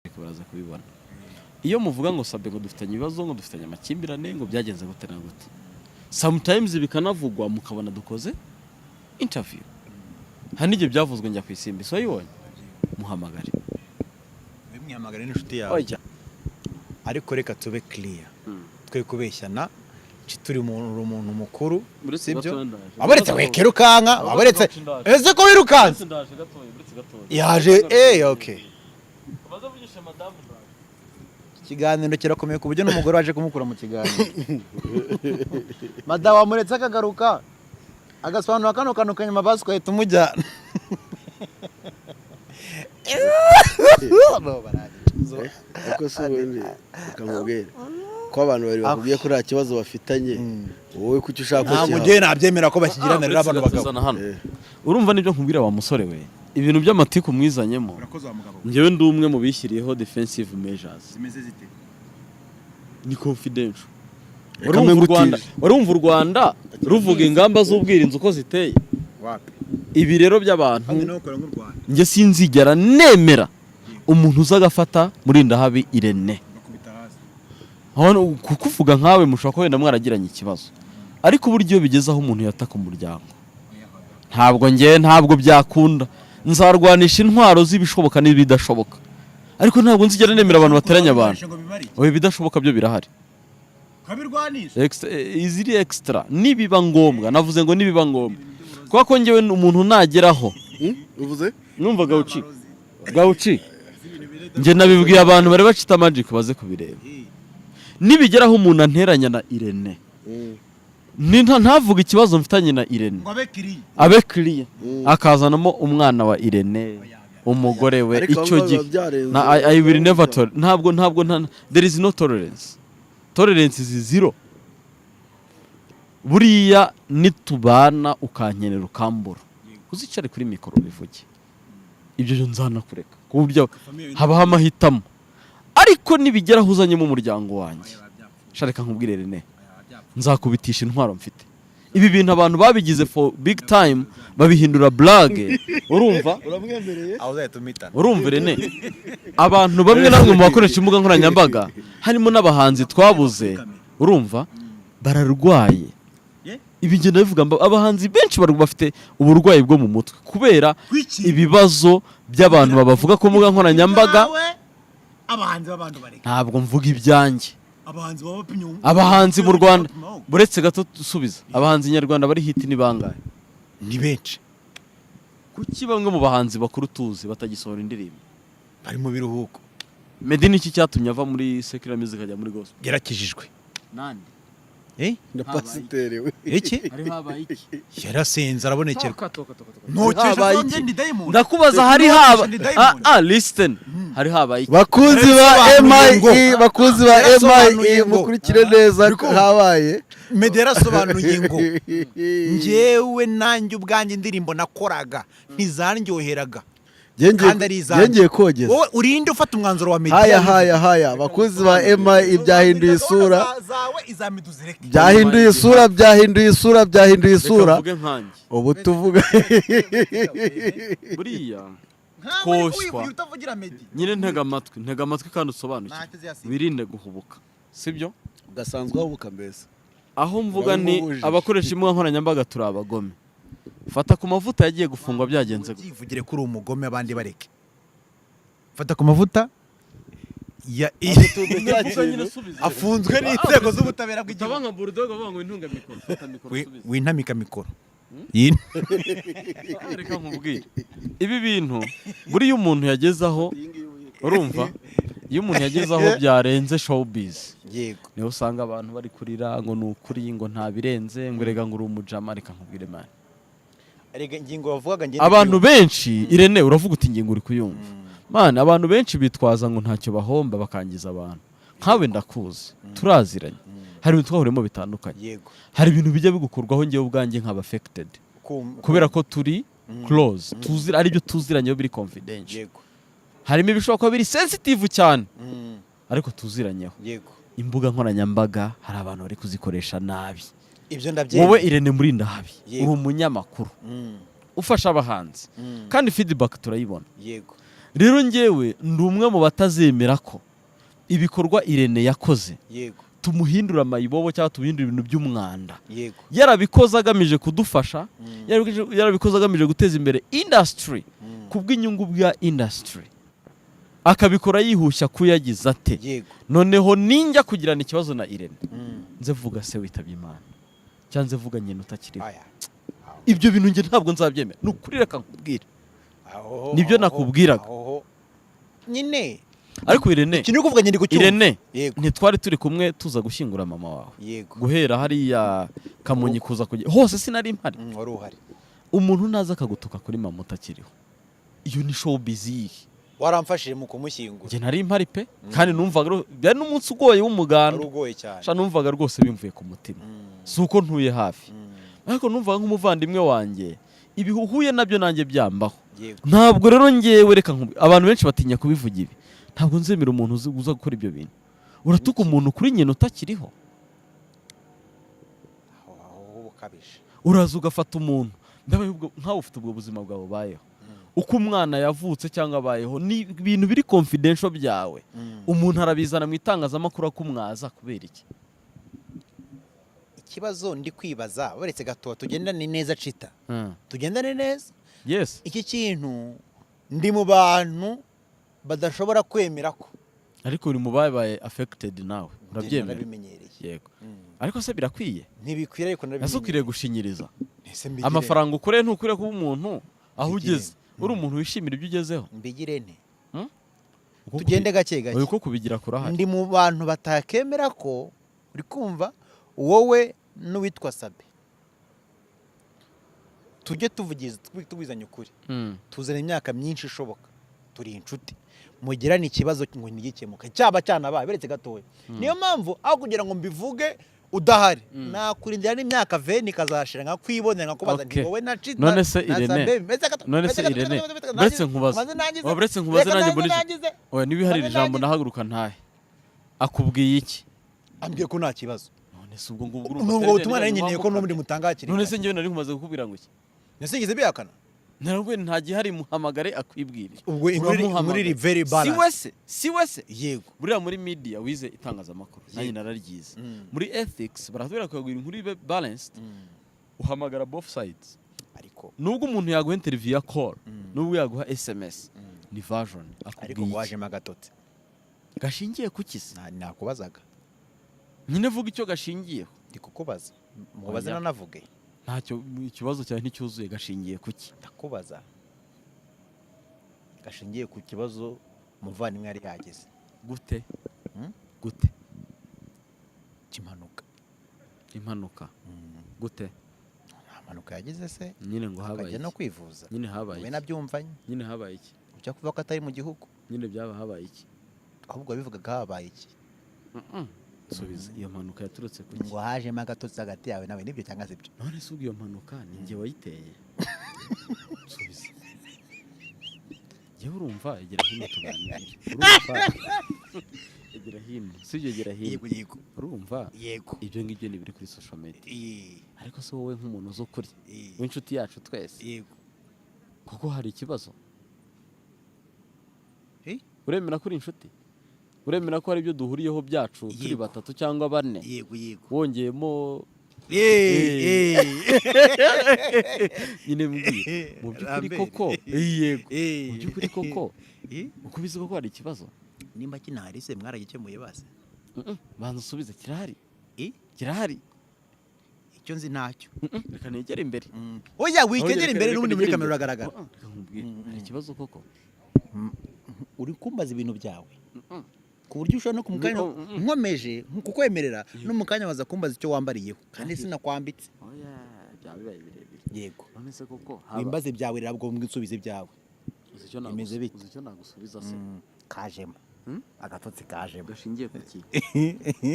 Baraza kubibona. Iyo muvuga ngo Sabe, ngo dufitanye ibibazo, ngo dufitanye amakimbirane, ngo byagenze gute na gute, sometimes bikanavugwa, mukabona dukoze interview. Hari n'igihe byavuzwe njya ku Isimbi, so wayibonye, muhamagare. Mwihamagarire n'inshuti yawe. Oya. Ariko reka tube clear, twe kubeshyana. Turi uri umuntu mukuru. Uretse sibyo? Gatoya ndaje. Abaretse wikirukanka, abaretse. Ndaje. Ese ko wirukanse? Ndaje gatoya, uretse gatoya. Yaje, okay. Ubaze avugishe madamu, ndaje. Ikiganiro kirakomeye ku buryo n'umugore waje kumukura mu kiganiro. Madamu wamuretse akagaruka agasobanura kano kantu kanyuma, basi ugahita umujyana. No, barangije. Ariko se ubundi ukamubwira ko abantu babiri bakubwiye ko nta kibazo bafitanye, wowe kuki ushaka ko Ntabwo kihaba? ngewe nabyemera ko bashyingirana rero abantu bagabo. Tuzana hano. Urumva nibyo nkubwira wa musore we, ibintu by'amatiku mwizanyemo. Urakoze wa mugabo. Njyewe ndi umwe mu bishyiriyeho defensive measures. Zimeze zite? Ni confidential. Reka Urumva u mbe Rwanda, ngutije. urumva u Rwanda ruvuga ingamba z'ubwirinzi uko ziteye. Wapi. Ibi rero by'abantu, Kandi nawe ukora nk'u Rwanda. njye sinzigera nemera umuntu uza agafata Murindahabi Irene. Bakubita hasi. Hano kukuvuga nkawe, mushobora kuba wenda mwaragiranye ikibazo, ariko uburyo iyo bigeze aho umuntu yataka umuryango, ntabwo ngewe, ntabwo byakunda. Nzarwanisha intwaro z'ibishoboka n'ibidashoboka, ariko ntabwo nzigera nemera abantu bateranya abantu. Ngo bimare iki? Oya, ibidashoboka byo birahari. Ukabirwanisha. Iziri extra nibiba ngombwa. Navuze ngo nibiba ngombwa, kubera ko ngewe umuntu nageraho Uvuze? Numva gawuci gawuci. Njye nabibwiye abantu bari bacita Magic baze kubireba. Nibigeraho umuntu anteranya na Irene, ntavuga ikibazo mfitanye na Irene, Ngo abe kiriya. abe clear, akazanamo umwana wa Irene, umugore we, Ariko icyo aho ngaho gihe biba byarenze. na I will never tolerate. Ntabwo there is no tolerance. Tolerance is zero. Buriya nitubana ukankenera ukambura, uzicare kuri mikoro bivuge ibyo byo, nzanakureka ku buryo habaho amahitamo. Ariko nibigeraho uzanyemo umuryango wanjye, shareka nkubwire Rene, nzakubitisha intwaro mfite. Ibi bintu abantu babigize for big time, babihindura blague, urumva? Uramwemereye? Aho uzahita umitana. Urumva Rene, abantu bamwe na bamwe mu bakoresha imbuga nkoranyambaga, harimo n'abahanzi twabuze, urumva bararwaye. Ibi ngenda bivuga ngo abahanzi benshi bafite uburwayi bwo mu mutwe kubera Kwiki? ibibazo by'abantu babavuga ku mbuga nkoranyambaga. Nawe, abahanzi b'abantu bareka. Ntabwo mvuga ibyanjye. Abahanzi baba bapimye. Abahanzi mu Rwanda, buretse gato dusubiza, abahanzi nyarwanda bari hit ni bangahe? Ni benshi. Kuki bamwe mu bahanzi bakuru tuzi batagisohora indirimbo? Bari mu biruhuko. Meddy niki cyatumye ava muri secular music ajya muri gospel? Yarakijijwe. Nande? Eh? Na pasiteri we. Iki? Hari habaye iki? Yarasenze arabonekerwa. Habaye Ntokeje iki? ndi dayimoni. Ndakubaza, hari haba Ndi dayimoni. Listen, hari habaye iki? Bakunzi ba Yarasobanuye ngo- MIE, bakunzi ba Yarasobanuye MIE, ngo- mukurikire neza. Uri kumva? Habaye. Meddy yarasobanuye ngo njyewe nanjye ubwanjye indirimbo nakoraga ntizandyoheraga kandi ari izanjye. Ngiye kogeza. Wowe urinde ufata umwanzuro wa Meddy? Haya haya haya, bakunzi ba MIE, byahinduye isura. Zawe iza Meddy uzireke. Byahinduye isura, byahinduye isura, byahinduye Reka isura. mvuge nkanjye. Ubu tuvuga. Buriya Nkawe uri twoshywa. kuyivugira utavugira Meddy. Nyine ntega amatwi, ntega amatwi kandi usobanukirwe. Ntacyo uziyasiga. Wirinde guhubuka, sibyo? Ugasanzwe wahubuka mbese. Aho mvuga ni Urabimubujije. abakoresha imbuga nkoranyambaga turi abagome. Fata ku mavuta yagiye gufungwa, byagenze gute? Byivugire ko uri umugome, abandi bareke. Fata ku mavuta ya Ndavuga nyine, subiza. afunzwe n'inzego z'ubutabera Utaba bw'igihugu. nka Bulldog bavuga ngo intunga mikoro, fata mikoro usubize. Wintamika mikoro. Reka nkubwire, ibi bintu buriya umuntu yagezeho, urumva, iyo umuntu yagezeho byarenze showbiz, niho usanga abantu bari kurira ngo ni ukuri, ngo nta birenze, ngo erega ngo uri umujama. Reka nkubwire, man. Erega ingingo wavugaga ngende. Abantu benshi, Irene, uravuga uti ingingo uri kuyumva, man. Abantu benshi bitwaza ngo ntacyo bahomba, bakangiza abantu. Nkawe ndakuzi, turaziranye, hari ibintu twahuriyemo bitandukanye. Hari ibintu bijya bigukorwaho, ngewe ubwanjye nkaba affected kubera ko turi close, tuzira aribyo tuziranyeho biri confidential. Harimo ibishobora kuba biri sensitive cyane, ariko tuziranyeho. Imbuga nkoranyambaga hari abantu bari kuzikoresha nabi. Ibyo ndabyemera. Wowe Irene Murindahabi, uri umunyamakuru, ufasha abahanzi, kandi feedback turayibona. Rero njyewe ndi umwe mu batazemera ko ibikorwa Irene yakoze tumuhindura amayibobo cyangwa tumuhindura ibintu by'umwanda. Yarabikoze agamije kudufasha, yarabikoze agamije guteza imbere industry ku bw'inyungu bwa industry, akabikora yihushya kuyagize ate. Noneho ninjya kugirana ikibazo na Irene, nze vuga se witabye Imana cyangwa nze vuga nyina utakiriho? Aya. Ibyo bintu njye ntabwo nzabyemera, ni ukuri. Reka nkubwire. Aho, Nibyo aho, nakubwiraga. aho. Nyine Ariko Irene, ikintu uri kuvuga nyine kucyumva. Irene, ntitwari turi kumwe tuza gushyingura mama wawe? Yego. Guhera hariya Kamonyi kuza kugera hose, sinari mpari? Wari uhari. Umuntu naza akagutuka kuri mama utakiriho, iyo ni showbiz yihe? Waramfashije mu kumushyingura. Njye nari mpari pe, kandi numvaga byari n'umunsi ugoye Wari w'umuganda. ugoye cyane. Sha, numvaga rwose bimvuye ku mutima. Si uko ntuye hafi, ariko numvaga nk'umuvandimwe wanjye ibihe uhuye nabyo nanjye byambaho. Ntabwo rero ngewe, reka abantu benshi batinya kubivuga ibi, ntabwo nzemera umuntu uza gukora ibyo bintu. Uratuka umuntu kuri nyina utakiriho? Aho bukabije. Uraza ugafata umuntu, ndabaye nkawe ufite ubwo buzima bwawe ubayeho, uko umwana yavutse cyangwa abayeho ni ibintu biri confidential byawe, umuntu arabizana mu itangazamakuru akumwaza kubera iki? Ikibazo ndi kwibaza, uretse gato tugendane neza, cita tugendane neza. Yes. Iki kintu ndi mu bantu badashobora kwemera ko Ariko uri mu babaye affected nawe, urabyemera? Narabimenyereye. Yego, ariko se birakwiye? Ntibikwiriye, ariko Ese narabimenyereye. ukwiriye gushinyiriza? Ese mbigire? Amafaranga ukoreye, ntukwiriye kuba umuntu aho Mbigire. ugeze uri umuntu wishimira ibyo ugezeho? Mbigire nte? Uko Tugende gake gake. Uko kubigira kurahari. Ndi mu bantu batakemera ko, uri kumva, wowe n'uwitwa Sabe, tujye tuvugiza, tubwizanya ukuri, tuzana imyaka myinshi ishoboka turi inshuti, mugirane ikibazo ngo ntigikemuke, cyaba cyanabaye beretse gatoya. Niyo mpamvu aho kugira ngo mbivuge udahari, nakurindira n'imyaka veni ikazashira nkakwibonera, nkakubaza nti wowe na Cita None se na Irene, Sabe, mbese none mbese se gato, Irene, gato, gato, buretse nkubaze. maze nangize, Oya, buretse nkubaze. Reka Nanjye nanjye mbone nangize. Oya, niba ihari Maze ijambo, nangize. nahaguruka ntahe. Akubwiye iki? Ambwiye ko nta kibazo. None se ubwo ngubwo urumva Nubwo atari butumwa bya nari bindi nkeneye ko muba n'ubundi mukabya? mutanga hakiri None se kare. njyewe nari nkumaze kukubwira ngo iki? Ntisingize bihakana. Narabwiye nta gihari, muhamagare akwibwire. Ubwo inkuru iri very Si balanced. we se? Si we se? Yego. Buriya muri media wize itangazamakuru, nanjye nararyize, muri ethics baratubwira kugira inkuru ibe balanced, uhamagara both sides. Ariko Nubwo umuntu yaguha interview ya call, nubwo yaguha SMS, ni version Ariko akubwiye ngo iki? wajemo agatotsi. Gashingiye ku ki se? Nakubazaga. Nyine vuga icyo gashingiyeho. Ndi kukubaza, mubaze. Oya. Nanavuge. Ntacyo, ikibazo cyawe nticyuzuye. Gashingiye ku ki? Ndakubaza, gashingiye ku kibazo umuvandimwe yari yagize. Gute? Hmm? Gute? Cy'impanuka. Impanuka gute? Nta mpanuka yagize se? Nyine ngo habaye Akajya no iki? kwivuza. Nyine habaye We iki? nabyumvanye. Nyine habaye iki? Ujya kuvuga ko atari mu gihugu. Nyine byaba habaye iki? Ahubwo wabivugaga habaye iki? Subiza, iyo mpanuka yaturutse ku ki? Ngo hajemo agatotsi hagati yawe nawe, nibyo cyangwa sibyo? None se ubwo iyo mpanuka ni njye wayiteye? Subiza. Njyewe urumva, egera hino tuganire. Urumva, egera hino, sibyo? Egera hino. Yego. Urumva, Yego. ibyo ngibyo ni ibiri kuri social media, ariko se wowe nk'umuntu uzi ukuri, w'inshuti yacu twese, Yego. kuko hari ikibazo? Eh? Uremera ko uri inshuti? Uremera ko hari ibyo duhuriyeho byacu turi Yego. batatu cyangwa bane, Yego. wongeyemo? Eh. Nyine mbwira mu by'ukuri. Lambert. Koko, yego, mu by'ukuri koko, uko ubizi koko, hari ikibazo? Nimba kinahari se mwaragikemuye base? Banza usubize, kirahari? Eh? Kirahari? Icyo nzi ntacyo. Reka negere imbere. Oya, wikegera Reka- imbere, reka n'ubundi muri negere kamera imbere. uragaragara. Oh, reka nkubwire, hari ikibazo koko? Uri kumbaza ibintu byawe ku buryo ushobora no ku mukanya Oh, mm. nkomeje kukwemerera, no mu kanya waza kumbaza icyo wambariyeho kandi sinakwambitse. Oya, byaba bibaye birebire. Yego. None se koko haba Wimbaze ibyawe rero, ubwo nsubize ibyawe. Uzi icyo Bimeze bite? uzi icyo nagusubiza se? Kajemo agatotsi, kajemo. Gashingiye ku ki?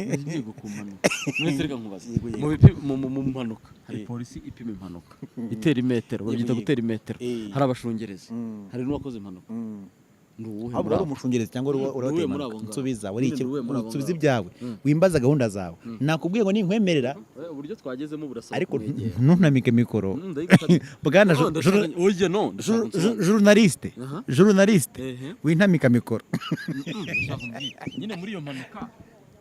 Gashingiye ku mpanuka. None se reka nkubaze. Yego, yego. Mu mpanuka hari polisi ipima impanuka, itera imetero, babyita Yego. gutera imetero. Eh. Hari abashungerezi, Mm. hari n'uwakoze impanuka. Ndi uwuhe Ahubwo muri wari abo? umushungerezi cyangwa wari Ndi uwuhe wateye muri impanuka? abo ngabo? Nsubiza, wari Nyine iki? ndi uwuhe muri abo Nsubiza ngabo? ibyawe, wimbaza gahunda zawe. Nakubwiye ngo ninkwemerera, Uburyo twagezemo burasaba ariko kumwegera. ntunamike mikoro. Ndayigufata. Bwana No, oya, no, ndashaka unsobanurire. journaliste, Aha. journaliste, Ehe. wintamika mikoro. Ndashaka umbwire. Nyine muri iyo mpanuka,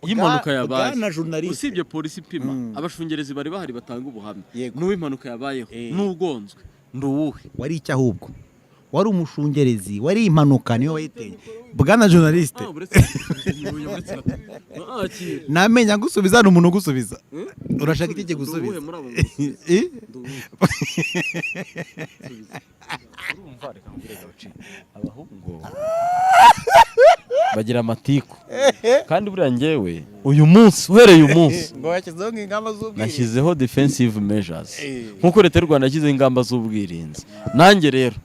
iyo impanuka yabaye, Bwana journaliste. usibye polisi ipima, abashungerezi bari bahari batanga ubuhamya, Yego. n'uwo impanuka yabayeho n'ugonzwe, ndi uwuhe? Wari icyo? Ahubwo wari umushungerezi, wari impanuka niyo wayiteye, bwana journaliste. Ah, uretse uretse gato. Ah, akira. Namenya gusubiza ni umuntu ugusubiza. Urashaka iki Ndi uwuhe kigusubiza? muri abo ngo Eh? Ndi uwuhe? Subiza. Urumva, reka nkubwire Gauci. Abahungu bagira amatiku, kandi buriya njyewe uyu munsi, uhereye uyu munsi, Ngo yashyizeho nk'ingamba z'ubwirinzi. nashyizeho defensive measures. Nk'uko leta y'u Rwanda yashyizeho ingamba z'ubwirinzi, nanjye rero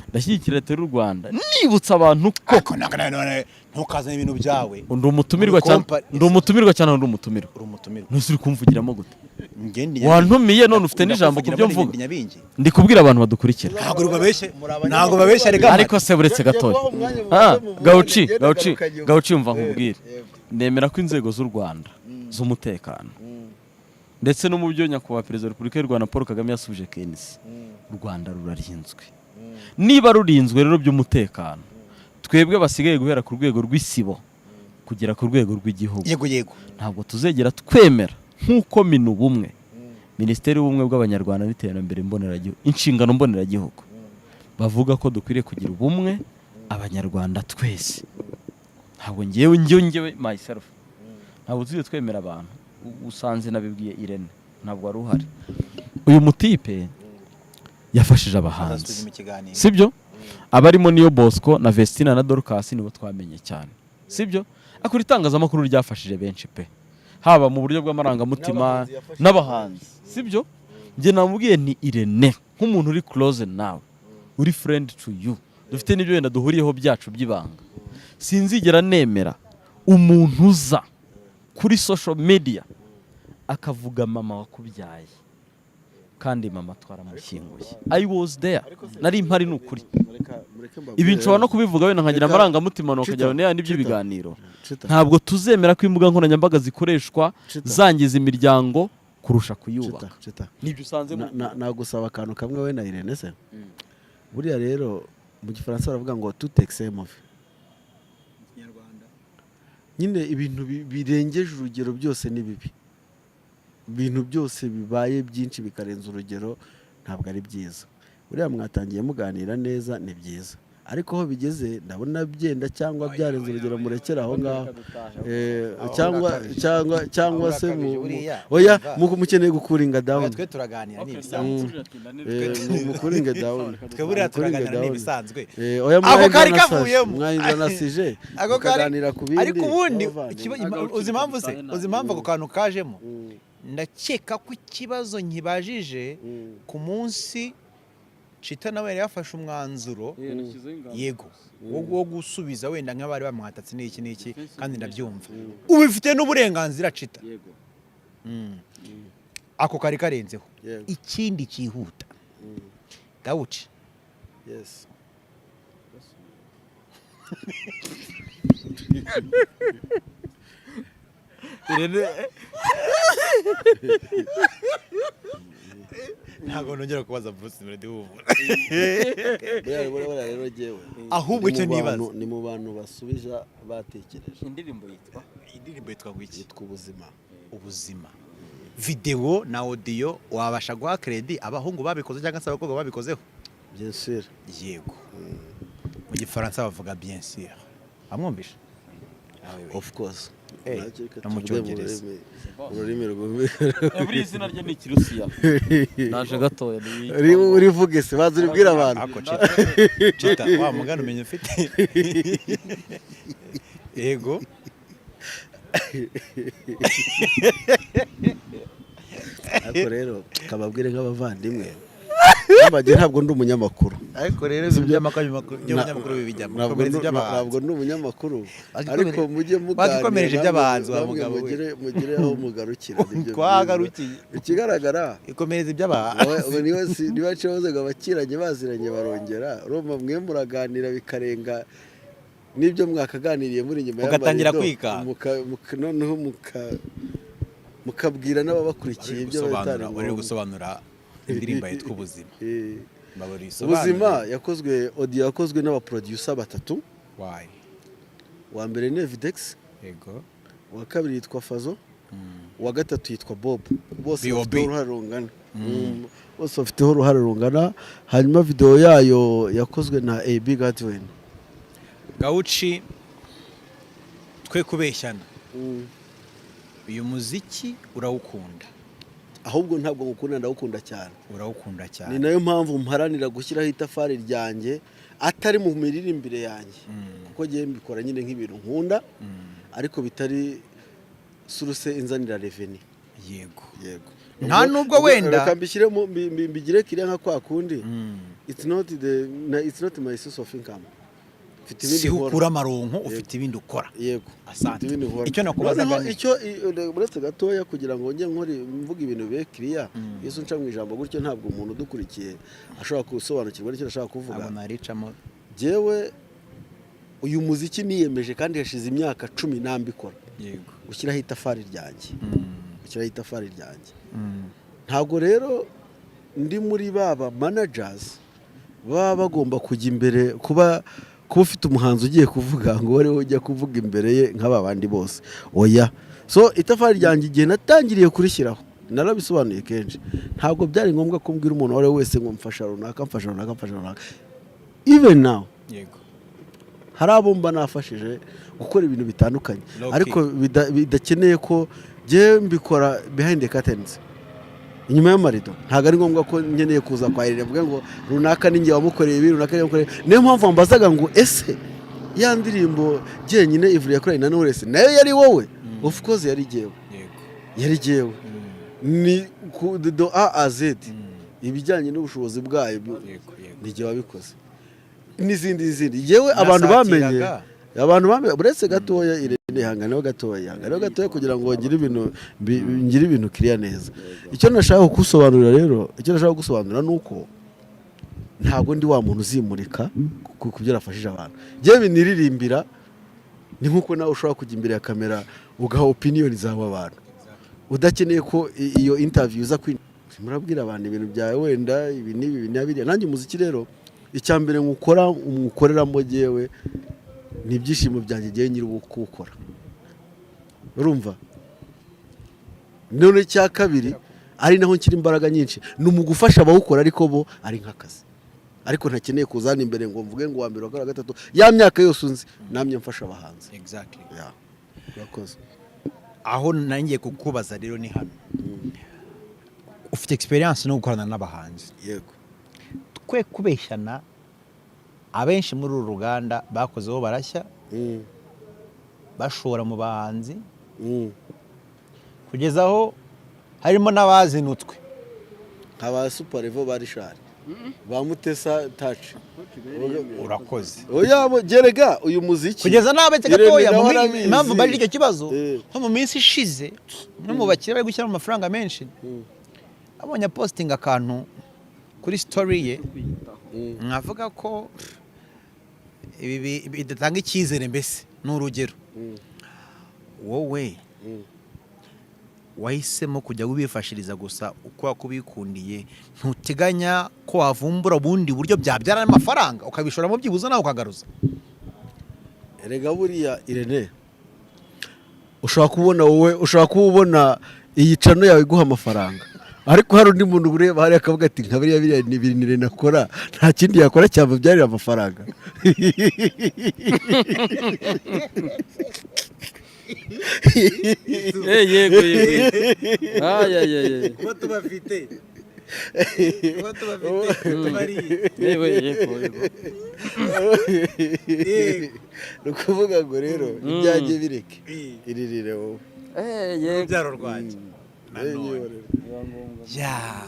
ndashyigikira leta y'u Rwanda, nibutsa abantu ko Ariko none ntukazane ibintu byawe. Ndi umutumirwa Muri cyane. Ndi umutumirwa cyane, ndi umutumirwa. Uri umutumirwa. Ntuzi uri kumvugiramo gute? Njye ndi Wantumiye none ufite n'ijambo ku byo mvuga. Ndi Nyabingi. Ndi kubwira abantu badukurikira. Ntabwo babeshye, ntabwo babeshye reka. Ariko se buretse gatoya. Kubaha umwanya mu Ah, buryo Gauci, ngenda Gauci, ngaruka nyuma. Gauci, mva nkubwire. Yego. Nemera ko inzego z'u Rwanda z'umutekano, ndetse no mu byo nyakubahwa Perezida wa Repubulika y'u Rwanda Paul Kagame yasubije KNC, u Rwanda rurarinzwe. Niba rurinzwe rero by'umutekano, twebwe basigaye guhera ku rwego rw'isibo kugera ku rwego rw'igihugu, Yego yego. ntabwo tuzegera twemera nk'uko Minubumwe, Minisiteri y'Ubumwe bw'Abanyarwanda n'Iterambere Mboneragihugu, inshingano mboneragihugu, bavuga ko dukwiriye kugira ubumwe Abanyarwanda twese. Ntabwo ngewe myself, ntabwo tujye twemera abantu. Usanze nabibwiye Irene, ntabwo wari uhari. Uyu mutipe yafashije abahanzi. Azasubizwa mu kiganiro. Sibyo, abarimo niyo Bosco na Vestina na Dorcas nibo twamenye cyane, sibyo? Akora itangazamakuru ryafashije benshi pe, haba mu buryo bw'amarangamutima. N'abahanzi yafashije. N'abahanzi, sibyo? Njye namubwiye ni Irene, nk'umuntu uri close nawe, uri friend to you, dufite n'ibyo wenda duhuriyeho byacu by'ibanga, sinzigera nemera umuntu uza kuri social media akavuga mama wakubyaye, kandi mama twaramushyinguye. I was there, nari mpari, ni ukuri. Mureke mbabwire Ibi nshobora no kubivuga wenda nkagira Reka- amarangamutima, nukagira Chita, ngo niya nibyo Chita. biganiro. Chita, Ntabwo tuzemera ko imbuga nkoranyambaga zikoreshwa Chita. zangiza imiryango kurusha kuyubaka. Chita, Chita. Nibyo usanze Nagusaba akantu kamwe we na Irene se. Buriya rero mu Gifaransa baravuga ngo tout excès mauvais. Nyine ibintu birengeje urugero byose ni bibi. Ibintu byose bibaye byinshi bikarenza urugero ntabwo ari byiza. Buriya mwatangiye muganira neza, ni byiza, ariko aho bigeze ndabona byenda cyangwa byarenze urugero. Murekere aho ngaho. Cyangwa Aho se urakabije buriya. oya, Umva. mukeneye gucoolinga down. Oya, twe turaganira ni ibisanzwe. Mucoolinge down. Twe buriya Mucoolinge turaganira ni down. ibisanzwe. Oya, Ako kari mwahindura na kavuyemo. Mwahindura na sujet, Ako kari- mukaganira ku bindi. Ariko ubundi n'abavandimwe. uzi impamvu se? Uzi impamvu ako kantu kajemo? Ndakeka ko ikibazo nkibajije ku munsi Chita nawe yari yafashe umwanzuro, yego, wo gusubiza wenda nk'abari bamwatatse n'iki n'iki, kandi ndabyumva, ubifite n'uburenganzira, Chita. Ako kari karenzeho. Yego. Ikindi cyihuta, Gawuci. Yes. Irene. Ntabwo nongera kubaza Bruce Melody wumva. Buriya rero jyewe Ahubwo ndi icyo mu nibaza. Ni mu bantu basubija batekereje. Indirimbo yitwa? Indirimbo yitwa ngo iki? Yitwa Ubuzima. Ubuzima, videwo na audio, wabasha guha credit abahungu babikoze cyangwa se abakobwa babikozeho? Bien sûr. Yego, mu Gifaransa bavuga bien sûr, amwumvisha. Of course. Eh, Nacyo reka no mu tuvuge mu Cyongereza. mu rurimi rwumvikana. Buriya izina rye ni Ikirusiya, naje gatoya. Urivuge se, baza uribwire abantu. Ako Chita, Chita, wa mugani umenya ufite, yego. Ariko rero kababwire nk'abavandimwe. Ntabwo ntabwo ndi umunyamakuru. Ariko rero ibintu by'abanyamakuru bibijyamo. Ntabwo Komereza iby'abahanzi. Ntabwo ndi umunyamakuru, ariko mujye muganira, Wakikomereje iby'abahanzi wa namwe mugabo we. mugire aho mugarukira, nibyo Twagarukiye. byiza. Ikigaragara Ikomereza iby'abahanzi. Wowe niba niba kibazo ngo abakiranye baziranye barongera, urumva mwe muraganira bikarenga. N'ibyo mwakaganiriye muri inyuma Mugatangira y'amarido, kwikanga. Noneho mukabwira n'ababakurikiye ibyo bitari Wari uri ngombwa. gusobanura indirimbo yitwa Ubuzima. Mbabara uyisobanure. Ubuzima yakozwe, audio yakozwe n'abaproducer batatu. Why? Uwa mbere ni Evidex, uwa kabiri yitwa Fazo, uwa gatatu yitwa Bob. Bose B.O.B. bafiteho uruhare rungana. Bose bafiteho uruhare rungana. Hanyuma video yayo yakozwe na AB Godwin. Gawuci, twe kubeshyana, uyu muziki urawukunda? Ahubwo ntabwo ngukunda, ndawukunda cyane. Urawukunda Ni cyane. nayo mpamvu mparanira gushyiraho itafari ryanjye, atari mu miririmbire yanjye, kuko ngiye mbikora nyine nk'ibintu nkunda, ariko bitari source inzanira revenue. Yego. Nta nubwo wenda- Reka mbishyiremo, mbigire kiriya nka kwa kundi. It's not my source of income. Mfite ibindi Si nkora. ukura amaronko, ufite ibindi ukora. Yego. Asante. Mfite ibindi nkora. Icyo nakubazaga Noneho icyo uretse gatoya, kugira ngo njye nkore mvuga ibintu bibe kiriya, iyo nca mu ijambo gutyo, ntabwo umuntu udukurikiye ashobora gusobanukirwa n'icyo ashaka kuvuga. Ntabwo naricamo. Jyewe uyu muziki niyemeje, kandi hashize imyaka 10 nambikora, gushyiraho itafari ryanjye, gushyiraho itafari ryanjye. Ntabwo rero ndi muri baba managers baba bagomba kujya imbere, kuba ufite umuhanzi ugiye kuvuga ngo wowe ujya kuvuga imbere ye nk'aba bandi bose, oya. So itafari ryanjye, igihe natangiriye kurishyiraho, narabisobanuye kenshi, ntabwo byari ngombwa ko mbwira umuntu uwo ari we wese ngo mfasha runaka, mfasha runaka, mfasha runaka. Even now hari abo mba nafashije gukora ibintu bitandukanye, Low key. ariko bidakeneye ko njyewe mbikora behind the curtains, inyuma y'amarido. Ntabwo ari ngombwa ko nkeneye kuza kwa Irene mvuge ngo runaka ni njye wamukoreye ibi, runaka ni njye wamukoreye. Niyo mpamvu wambazaga ngo ese ya ndirimbo jyenyine Ivuri yakoranye na Knowless nayo yari wowe? Of course yari jyewe. Yari jyewe, ni ku do A à Z, ibijyanye n'ubushobozi bwayo yego yego ni jye wabikoze, n'izindi n'izindi. Yewe, abantu bamenye Nasatiraga. abantu bamenye, uretse gatoya, Irene, ihanganeho gatoya, ihanganeho gatoya, kugira ngo ngire ibintu ngire ibintu kiriya neza. Icyo nashaka kugusobanurira rero, icyo nashaka kugusobanurira ni uko ntabwo ndi wa muntu uzimurika ku byo nafashije abantu. Njyewe biniririmbira, ni nk'uko nawe ushobora kujya imbere ya kamera ugaha opinion zawe abantu, udakeneye ko iyo interview uza murabwira abantu ibintu byawe, wenda ibi n'ibi, ibi na biriya. Nanjye umuziki rero, icya mbere nkukora, mwukoreramo jyewe, ni ibyishimo byanjye, jyewe nyiri kuwukora, urumva? None icya kabiri, ari naho nshyira imbaraga nyinshi, ni mu gufasha abawukora, ariko bo ari nk'akazi, ariko ntakeneye kuza hano imbere ngo mvuge ngo uwa mbere, uwa kabiri, uwa gatatu. Ya myaka yose unzi namye mfasha abahanzi. Yeah. Urakoze. Aho nangiye kukubaza rero ni hano, ufite experience no gukorana n'abahanzi. Yego. Twe kubeshyana, abenshi muri uru ruganda bakozeho barashya, bashora mu bahanzi, kugeza aho harimo n'abazinutswe. Nka ba Super Level, ba Richard, ba Mutesa Touch. Urakoze. Oya, gerega uyu muziki Kugeza n'abetse Irene gatoya nawe mu arabizi. Impamvu mbajije icyo kibazo, nko mu minsi ishize, no mu bakire bari gushyiramo amafaranga menshi, abonye apostinga akantu kuri story ye, nkavuga ko ibi bidatanga icyizere. Mbese ni urugero, wowe wahisemo kujya wibifashiriza gusa uko wakubikundiye, ntuteganya ko wavumbura ubundi buryo byabyara amafaranga, ukabishoramo byibuze nawe ukagaruza? Erega buriya Irene, ushobora kubona, wowe ushobora kuba ubona iyi channel yawe iguha amafaranga, ariko hari undi muntu ureba hariya akavuga ati nka biriya, biriya ni ibintu Irene akora, nta kindi yakora cyamubyarira amafaranga. Yego yego, ay ay ay ay. Kuba tubafite, kuba tubafite tubariye. Yego yego yego. Ni ukuvuga ngo rero ibyanjye bireke, iririre wowe. Yego. Urubyaro rwanjye nanone. Yihorere. Ya,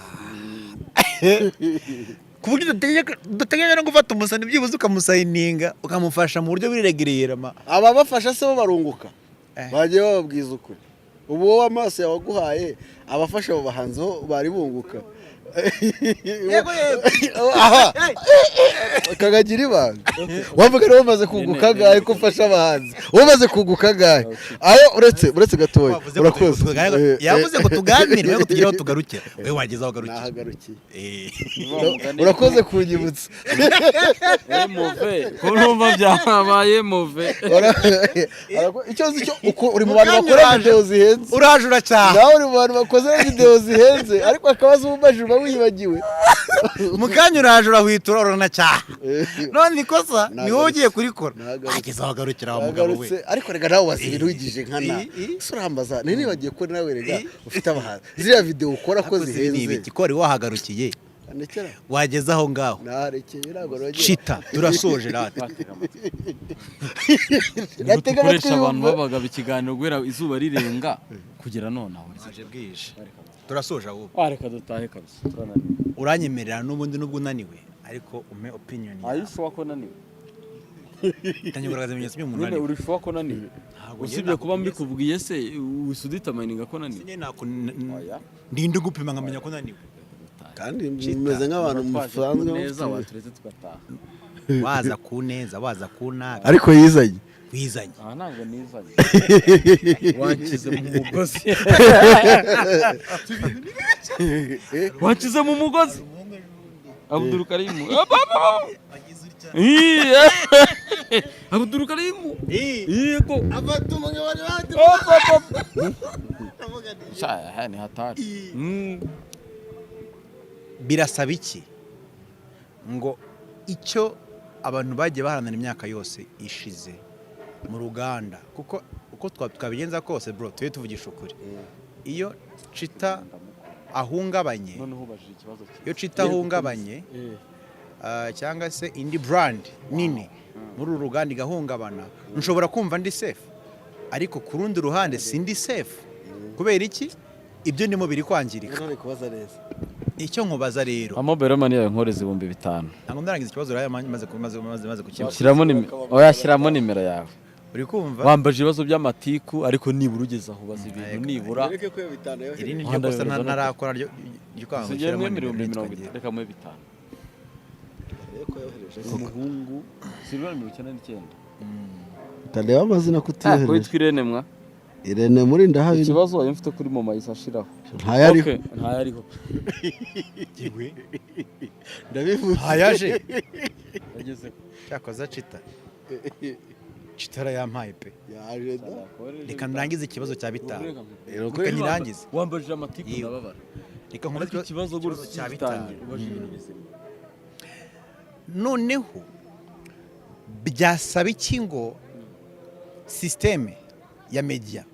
ku buryo udateganya no gufata umusani byibuze ukamusayininga, ukamufasha mu buryo buriregererama? Ababafasha se bo barunguka? Eh. Bagiye bababwiza ukuri, ubu wowe amaso yawe aguhaye, abafasha abo bahanzi ho bari bunguka? Yego, yego. Aha, kakagira ibanga. Wavuga rero umaze kunguka angahe, ko ufasha abahanzi? Wowe umaze kunguka angahe? Ayo uretse gatoya. Wavuze ngo Urakoze. Yavuze ngo tuganire, ngo tugire aho tugarukira. Wowe wageze aho ugarukira. Nahagarukiye. Urakoze kunyibutsa. Move ko numva byabaye move. Icyo nzi cyo uko uri mu bantu bakora video zihenze. Uraje uracyaha. Nawe uri mu bantu bakoze video zihenze, ariko akabazo umubajije uba wibagiwe. Mu kanya uraje urahwitura, uranacyaha. None ikosa ni wowe ugiye kurikora. Nagarutse. Wageze aho ugarukira wa mugabo we. Nagarutse, ariko reka nawe waza ibintu wigije nkana. Ese urambaza nari nibagiye ko nawe rega ufite abahanzi, ziriya video ukora ko Ariko se ni zihenze. ibiki ko wari wahagarukiye? Ndekera. Wageze aho ngaho. Narekeye, ntabwo nongera. Shita, turasoje rata. Natega amatwi. Dukoresha abantu Yumva. babagaba ikiganiro guhera izuba rirenga kugera nonaho. Bwije bwije, turasoje ahubwo. Reka dutahe kabisa, turananiwe. Uranyemerera n'ubundi nubwo unaniwe, ariko umpe opinion yawe. Are you sure ko naniwe? Tangiye kugaragaza ibimenyetso by'umuntu Nyine unaniwe. uri sure ko naniwe? Ntabwo Usibye njye kuba mbikubwiye se, wisudetermininga ko naniwe? Njye ndinde gupima nkamenya ko unaniwe. Kandi mumeze nk'abantu musanzwe neza. mufite- Waturetse tugataha. Waza ku neza, waza ku nabi. Ariko yizanye. Wizanye. Aha ntabwo nizanye, wanshyize mu mugozi, wanshyize mu mugozi, Abdul Karimu, Abdul Karimu, yego. Abatuma bari. Sha, ni hatari. Birasaba iki ngo icyo abantu bagiye baharanira imyaka yose ishize mu ruganda, kuko uko twabigenza kose, bro, tujye tuvugisha ukuri, iyo Cita ahungabanye, Noneho ubajije ikibazo cyiza. iyo Cita ahungabanye, cyangwa se indi brand nini muri uru ruganda igahungabana, nshobora kumva ndi safe, ariko ku rundi ruhande sindi safe. Kubera iki? Ibyo ndimo biri kwangirika. Ntari kubaza neza. Icyo nkubaza rero, Mobile money yawe nkoreza 5000. Ntabwo ndarangiza ikibazo rero, maze kukibaza. Shyiramo nimero, oya, shyiramo nimero yawe. Uri kumva? Wambaje ibibazo by'amatiku, ariko nibura ugeze aho ubaza ibintu nibura. Yereke ko iyo 5 Iri yohereje. ni ryo Wanda kosa yohereza no ntarakora ryo kwanga Usigaye gushyiramo mwe nimero ibihumbi nitwa mirongo ngewe. itanu, reka muhe 5. Yereke ko yohereje umuhungu. Silver 99. Utareba amazina ko utiyohereje. Witwa Irene mwa. Irene muri ndahabi. Ikibazo wayo mfite kuri mama yise ashiraho. Ntayariho. Okay, ntayariho. Yewe, Ndabivuze. ntayaje. Yagezeho. Cyakoza Cita, Cita arayampaye pe. Yaje da. Reka ndangize ikibazo cya 5. Reka Reka nyirangize. Wambajije amatiku, Yewe. ndababara. Reka nkubaze Ariko ikibazo ikibazo cya gitangiye 5. ubajije ibintu bizima. Noneho byasaba iki ngo système ya media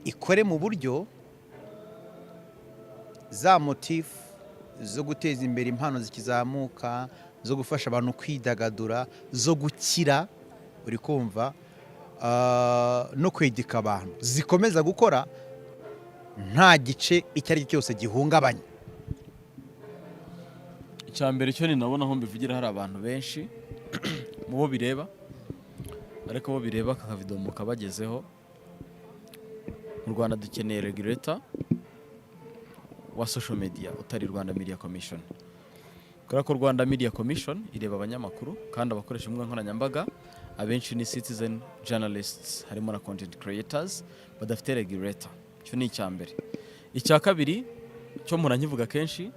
ikore mu buryo za motif zo guteza imbere impano zikizamuka, zo gufasha abantu kwidagadura, zo gukira, uri kumva, no kwedika abantu, zikomeza gukora nta gice icyo ari cyo cyose gihungabanye? Icya mbere cyo ninabona aho mbivugira, hari abantu benshi mu bo bireba, ariko bo bireba aka kavidomo kabagezeho. Mu Rwanda dukeneye regulator wa social media utari Rwanda Media Commission, kubera ko Rwanda Media Commission ireba abanyamakuru, kandi abakoresha imbuga nkoranyambaga abenshi ni citizen journalists, harimo na content creators badafite regulator. Icyo ni icya mbere. Icya kabiri cyo mpora nkivuga kenshi: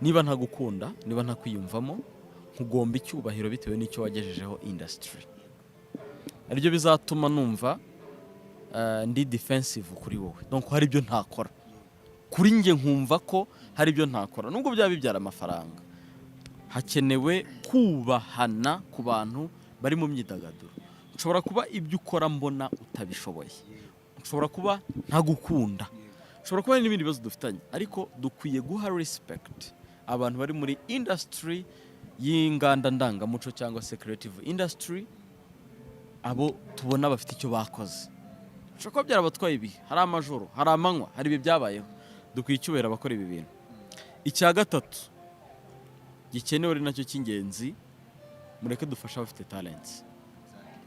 niba ntagukunda, niba ntakwiyumvamo, nkugomba icyubahiro bitewe n'icyo wagejejeho industry, aribyo bizatuma numva ndi defensive kuri wowe. Donc hari ibyo ntakora, kuri njye nkumva ko hari ibyo ntakora nubwo byaba bibyara amafaranga. Hakenewe kubahana ku bantu bari mu myidagaduro. Nshobora kuba ibyo ukora mbona utabishoboye, nshobora kuba ntagukunda, nshobora kuba hari n'ibindi bibazo dufitanye, ariko dukwiye guha respect abantu bari muri industry y'inganda ndangamuco cyangwa se creative industry, abo tubona bafite icyo bakoze. Bishobora kuba byarabatwaye ibihe, hari amajoro, hari amanywa, hari ibi byabayeho. Dukwiye icyubahiro abakora ibi bintu. Icya gatatu gikenewe, ari nacyo cy'ingenzi: mureke dufashe abafite talents,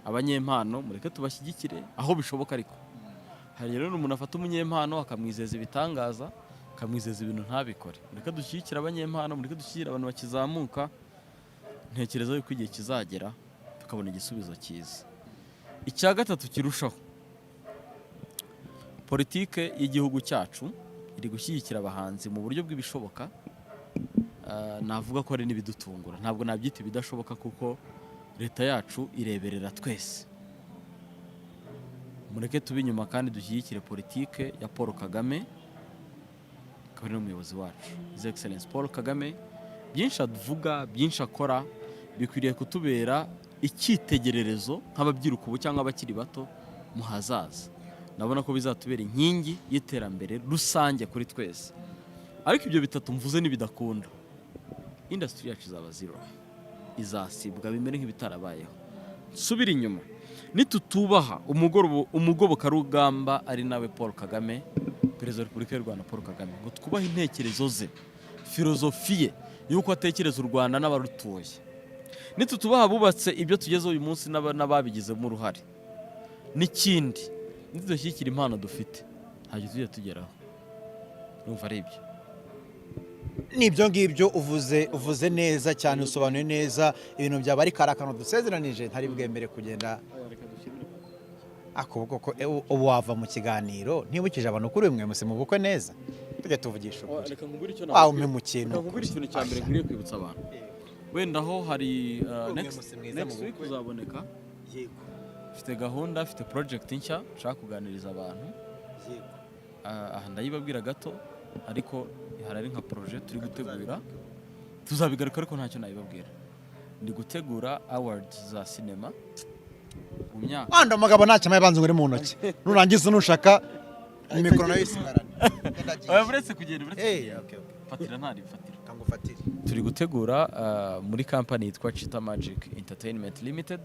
abanyempano, mureke tubashyigikire aho bishoboka. Ariko hari rero umuntu afata umunyempano akamwizeza ibitangaza. Akamwizeza ibintu ntabikore. Mureke dushyigikire abanyempano, mureke dushyigikire abantu bakizamuka. Ntekereza yuko igihe kizagera tukabona igisubizo cyiza. Icya gatatu kirushaho, politike y'igihugu cyacu iri gushyigikira abahanzi mu buryo bw'ibishoboka. Navuga ko ari n'ibidutungura, ntabwo nabyita ibidashoboka, kuko leta yacu ireberera twese. Mureke tube inyuma kandi dushyigikire politike ya Paul Kagame, akaba ari n'umuyobozi wacu, His Excellence Paul Kagame. Byinshi avuga, byinshi akora bikwiriye kutubera icyitegererezo nk'ababyiruka ubu cyangwa abakiri bato mu hazaza. Ndabona ko bizatubera inkingi y'iterambere rusange kuri twese. Ariko ibyo bitatu mvuze nibidakunda, industry yacu izaba zero, izasibwa bimere nk'ibitarabayeho. Nsubire inyuma, nitutubaha umugobokarugamba ari nawe Paul Kagame, Perezida wa Repubulika y'u Rwanda Paul Kagame, ngo twubahe intekerezo ze, filozofi ye y'uko atekereza u Rwanda n'abarutuye, nitutubaha abubatse ibyo tugezeho uyu munsi n'ababigizemo uruhare, n'ikindi, nitudashyigikira impano dufite, ntacyo tujya tugeraho. Numva ari ibyo. Nibyo ngibyo uvuze, uvuze neza cyane, usobanuye neza ibintu byaba, ariko hari akantu dusezeranije ntari bwemere kugenda akuboko ko ubu wava mu kiganiro ntibukije abantu kuri uyu mwemuse mu bukwe neza, tujya tuvugisha ukuri. Reka nkubwire icyo Wawe umpemukiye. Reka nkubwire ikintu cya mbere nkwiriye kwibutsa abantu. Wenda aho hari next, Mwemuse mwiza next mu week bukwe. uzaboneka. Mfite gahunda, mfite project nshya nshaka kuganiriza abantu. Aha ndayibabwira gato, ariko hari ari nka projet turi gutegura, tuzabigaruka, ariko ntacyo nayibabwira. Ndi gutegura awards za sinema mu myaka Wanda umugabo ntacyo amaye, banza uri mu ntoki, nurangiza nushaka mikoro nayo isigarane. Oya, buretse kugenda, buretse Hey, kugenda. okay. Fatira, ntari fatira. Kangufatire. Turi gutegura muri kampani yitwa Chita Magic Entertainment Limited.